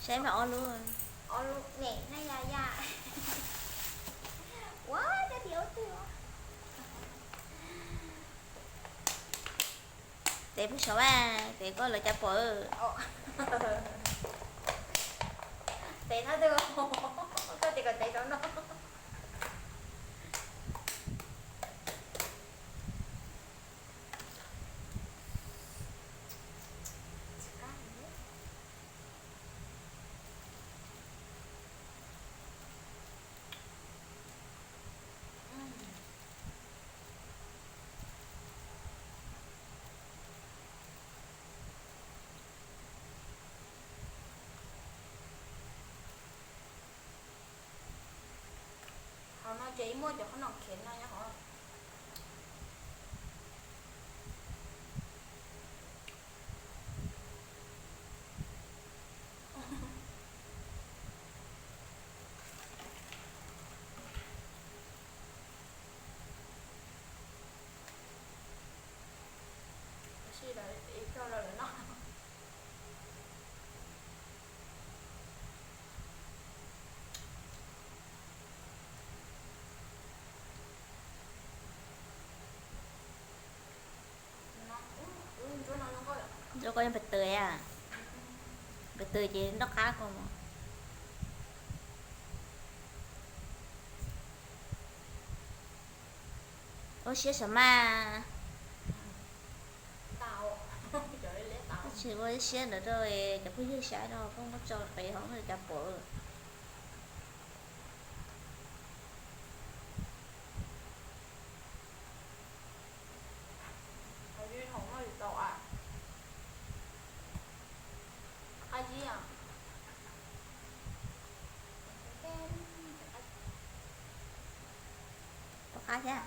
Saib mas ob lub. Ua, cov tim ub twg. Tev pug saum mas, tev koj lawv cas pom. Tev no twg, koj tias kom tev saum no. Hauv no ces muaj cov qhob noom khiav no nyob hauv. Ntsuab koj yog npawg twg a? Npawg twg ces noj qab koj mas. Ua siab sav mas. Tsis ua siab ntawd rau cov phooj ywg saib no, phooj muab tso qev hauv no cas pom. Tom qab thiab.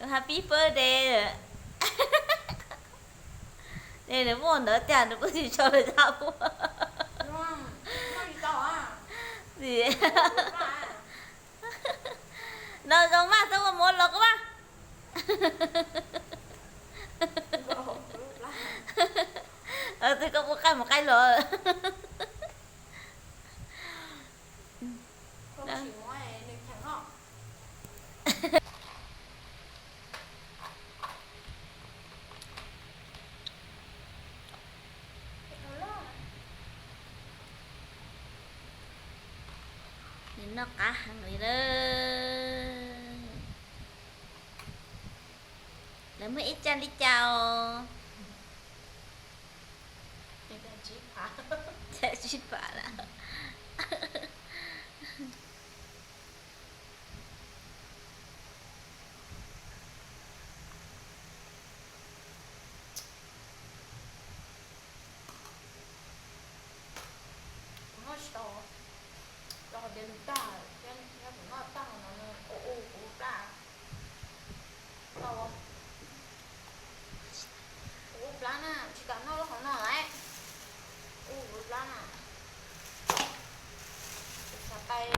Happy birthday. Es nws muaj ntawd tiag nws kuj tsis tso lawm tau. No zoo mas txhob ua muab los koj mas. Twb koj ua qaij mus qaij los. Nws noj qab heev li lawm. Lawv muaj ib tsav li cas os? Tsib phav lawm. Kuv noj tsis tau, rau qhov tias nws tag, yog kuv noj tag no nws ua ua kuv plab. Tau, kuv ua plab na, tsis kam noj lub hauv no lawm. Ua kuv plab na. Kuv xav tais.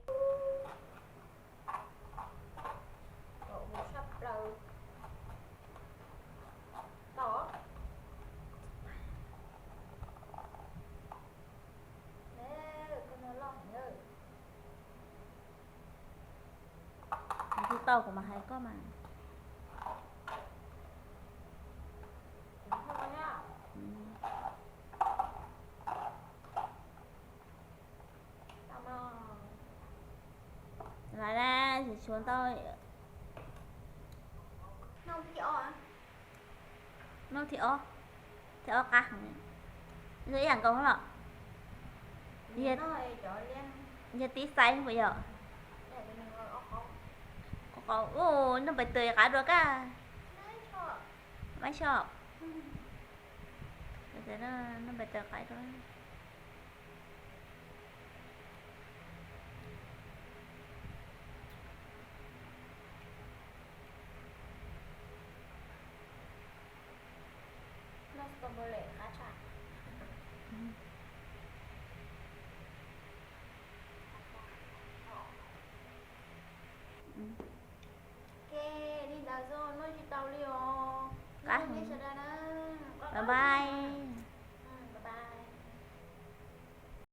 Ua sab plaws. Tau. Koj no loj heev. Kuv tsis tau kuv mas hais koj mas. Lawm, tshuav ntau. Noj thib ob, thib ob qab heev. Zoo ib yam nkaus los? Yog tib xaiv puas yog? Ua, noj pais tws qab dua kaj. Maiv soj. Noj npais tawv qaib rau. Noj strawberry qab tshaj. Li ntawd xwb, noj tsis tau li os. Qab, bye bye.